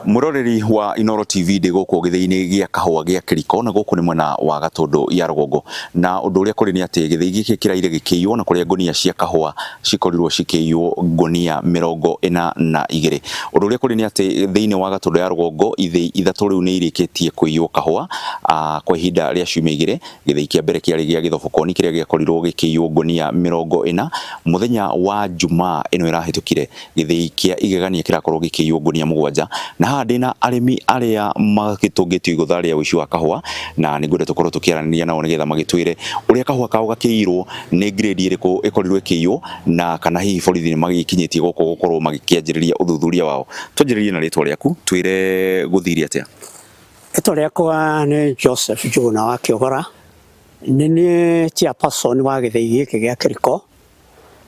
Mwiroreri wa Inoro TV, ndĩ gũkũ gĩthĩi-inĩ gĩa kahũa gĩa Kĩriko, na gũkũ nĩ mwena wa Gatũndũ ya rũgongo. Na ũndũ ũrĩa kũrĩ nĩ atĩ gĩthĩi gĩkĩ kĩraire gĩkĩiywo, na kũrĩa ngũnia cia kahũa cikorirwo cikĩiywo ngũnia 42. Ũndũ ũrĩa kũrĩ nĩ atĩ thĩinĩ wa Gatũndũ ya rũgongo ithĩi ithatũ rĩu nĩ irĩkĩtie kũiywo kahũa kwa ihinda rĩa ciumia 2. Gĩthĩi kĩa mbere kĩarĩ gĩa Gĩthobokoni, kĩrĩa gĩakorirwo gĩkĩiywo ngũnia 40 mũthenya wa Jumaa ĩno ĩrahĩtũkire. Gĩthĩi kĩa Igegania kĩrakorwo gĩkĩiywo ngũnia 7. Na haha ndĩna arĩmi arĩa magĩtũngĩtio igũtha rĩa ũici wa kahũa, na nĩ ngwenda tũkorwo tũkĩaranĩria nao nĩgetha magĩtwĩre ũrĩa kahũa kao gakĩiyirwo, nĩ grade ĩrĩkũ ĩkorirwo ĩkĩiywo, na kana hihi borithi nĩ magĩkinyĩtie gũkũ gũkorwo magĩkĩanjĩrĩria ũthuthuria wao. Twanjĩrĩrie na rĩtwa rĩaku, twĩre gũthire atĩa. Rĩtwa rĩakwa nĩ Joseph Njuguna wa Kĩogora, nĩ niĩ chairperson wa gĩthĩi gĩkĩ gĩa Kĩriko,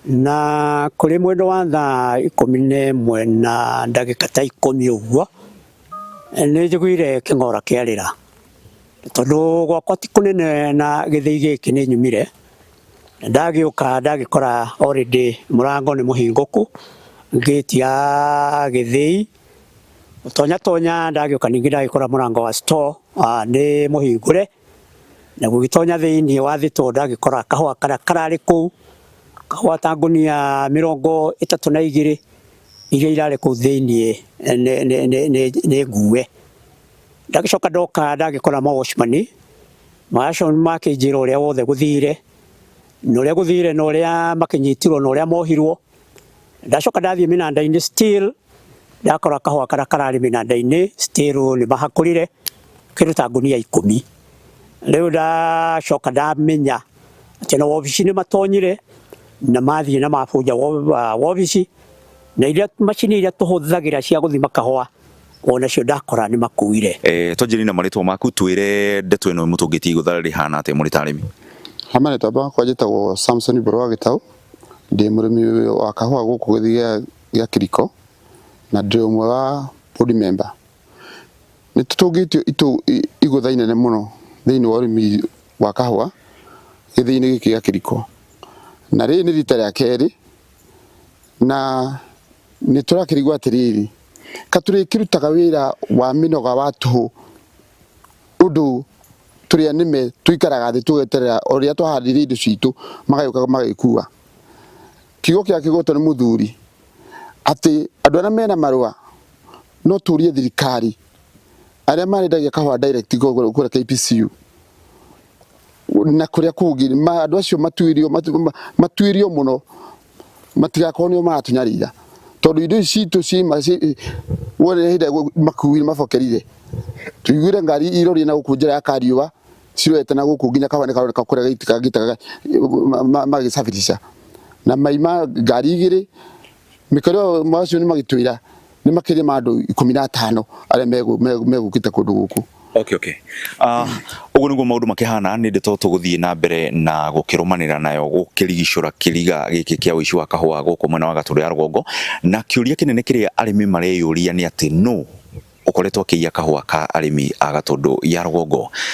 na kũrĩ mwena wa thaa 11 na ndagĩka ta 10 ũguo, nĩ njiguire kĩng'ora kĩarĩra, tondũ gwakwa ti kũnene na gĩthĩi gĩkĩ nĩ nyumire, na ndagĩũka ndagĩkora already mũrango nĩ mũhingũku, gate ya gĩthĩi. Gũtonya tonya ndagĩũka ningĩ ndagĩkora mũrango wa store nĩ mũhingũre, na gũgĩtonya thĩinĩ wa thitoo ndagĩkora kahũa karĩa kararĩ kũu, kahũa ta ngũnia 32 iria irarĩ kũu thĩinĩ nĩ ngue. Ndagĩcoka ndoka ndagĩkora ma watchman, ma watchman makĩnjĩra ũrĩa wothe gũthire, na ũrĩa gũthire na ũrĩa makĩnyitirwo na ũrĩa mohirwo. Ndacoka ndathiĩ mĩnanda-inĩ, still ndakora kahũa karĩa kararĩ mĩnanda-inĩ still nĩ mahakũrire kĩndũ ta ngũnia 10. Rĩu ndacoka ndamenya atĩ na wabici nĩ matonyire na mathiĩ na mabunja wabici, na iria macini iria tũhũthagĩra cia gũthima kahũa onacio ndakora nĩ makuire. Twanjĩrĩrie na marĩtwa maku, twĩre ndeto ĩno ĩmũtũngĩtie igũtha rĩhana atĩa mũrĩ ta arĩmi. Ha marĩtwa makwa njĩtagwo Samson Mbũrũ wa Gĩtaũ, ndĩ mũrĩmi wa kahũa gũkũ gĩthii gĩa Kĩriko, na ndĩ ũmwe wa board member. Nĩ tũtũngĩtio igũtha inene mũno thĩinĩ wa ũrĩmi wa kahũa gĩthii-inĩ gĩkĩ gĩa Kĩriko. Na rĩrĩ nĩ rita rĩa kerĩ, na nĩ tũrakĩrigwo atĩrĩrĩ, ka tũrĩkĩrutaga wĩra wa mĩnoga wa tũhũ, ũndũ tũrĩ anĩme tũikaraga thĩ tũgeterera o rĩrĩa twahandire indo citũ magagĩũka magagĩkua. Kiugo kĩa kĩgoto nĩ mũthuri atĩ andũ arĩa mena marũa, no tũrie thirikari arĩa marendagia kahũa direct kũrĩa KPCU na kũrĩa kũngĩ, andũ acio matuĩrio, matuĩrio mũno matigakorwo nĩo maratũnyarira, tondũ indo ici citũ ciima wone hĩndĩ ĩrĩa makuire mabokerire, tũiguire ngari irorie na gũkũ njĩra ya Kariũa cirorete na gũkũ nginya kahũa nĩ karoneka kũrĩa gĩitĩkaga magĩcabirisha na maima ngari igĩrĩ mĩkoro macio. Nĩ magĩtwĩra nĩ makĩria ma andũ 15 arĩa megũkĩte kũndũ gũkũ. Okay. Ũguo nĩguo maũndũ makĩhana. Nĩ ndeto tũgũthiĩ na mbere na gũkĩrũmanĩra nayo, gũkĩrigicũra kĩriga gĩkĩ kĩa ũici wa kahũa gũkũ mwena wa Gatũndũ ya rũgongo. Na kĩũria kĩnene kĩrĩa arĩmi mareyũria nĩ atĩ nũ ũkoretwo akĩiya kahũa ka arĩmi a Gatũndũ ya rũgongo.